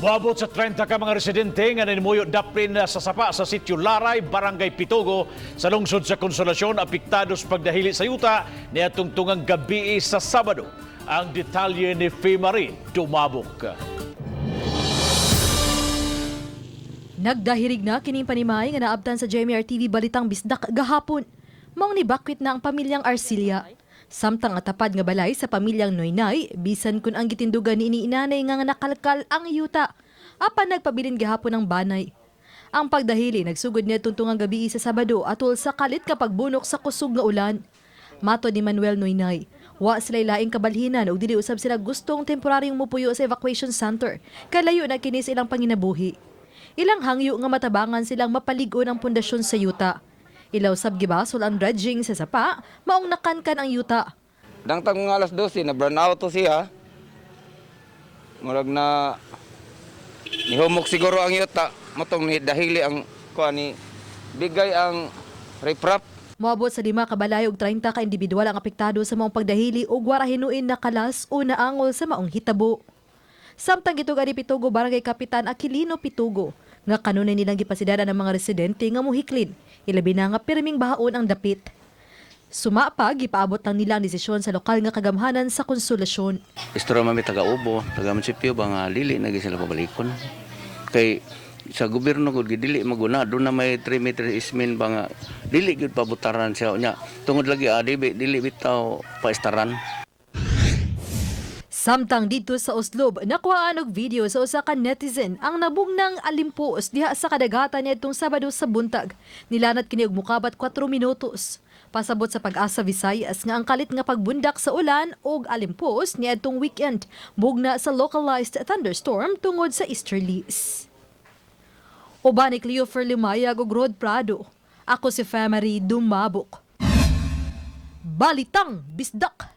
Moabot sa 30 ka mga residente nga nanimuyo daplin sa sapa sa Sitio Laray, Barangay Pitogo sa lungsod sa Konsolasyon, apektado sa pagdahili sa yuta niadtong tungang gabi sa Sabado. Ang detalye ni Marie Dumabok. Nagdahirig na kining panimay nga naabtan sa JMR TV Balitang Bisdak gahapon. Maong nibakwit na ang pamilyang Arcilia. Samtang atapad nga balay sa pamilyang Noynay, bisan kun ang gitindugan ni inanay nga nakalkal ang yuta. Apan nagpabilin gihapon ang banay. Ang pagdahili nagsugod niya tuntungang gabi sa Sabado atol sa kalit kapag bunok sa kusog nga ulan. Mato ni Manuel Noynay, wa sila laing kabalhinan ug dili usab sila gustong temporaryong mupuyo sa evacuation center. Kalayo na kini sa ilang panginabuhi. Ilang hangyo nga matabangan silang mapalig-on ang pundasyon sa yuta. Ilaw sab gibasol ang dredging sa sapa, maong nakankan ang yuta. Dangtag mga alas 12, na brown out to siya. Murag na nihumok siguro ang yuta. Motong ni dahili ang kuan ni bigay ang riprap. Moabot sa 5 ka balay ug 30 ka individual ang apektado sa maong pagdahili ug wara hinuin na kalas o naangol sa maong hitabo. Samtang gitug ni Pitogo Barangay Kapitan Aquilino Pitogo nga kanunay nilang gipasidaran ng mga residente nga muhiklin, ilabi na nga pirming bahaon ang dapit. Sumapa, gipaabot lang nila ang desisyon sa lokal nga kagamhanan sa Konsolasyon. Istorya mami taga Ubo, taga munisipyo ba nga dili na gyud sila pabalikon. Kay sa gobyerno gud dili maguna doon na may 3 meter ismin ba nga dili gyud pabutaran siya nya tungod lagi dili dili bitaw paistaran. Samtang dito sa Oslob, nakuhaan og video sa usa ka netizen ang nabugnang alimpos diha sa kadagatan niadtong Sabado sa buntag. Nilanat kini og mukabat 4 minutos. Pasabot sa Pag-asa Visayas nga ang kalit nga pagbundak sa ulan og alimpos niadtong weekend bugna sa localized thunderstorm tungod sa easterlies. Uban ni Cleofer Limayag ug Rod Prado. Ako si Femary Dumabok. Balitang Bisdak.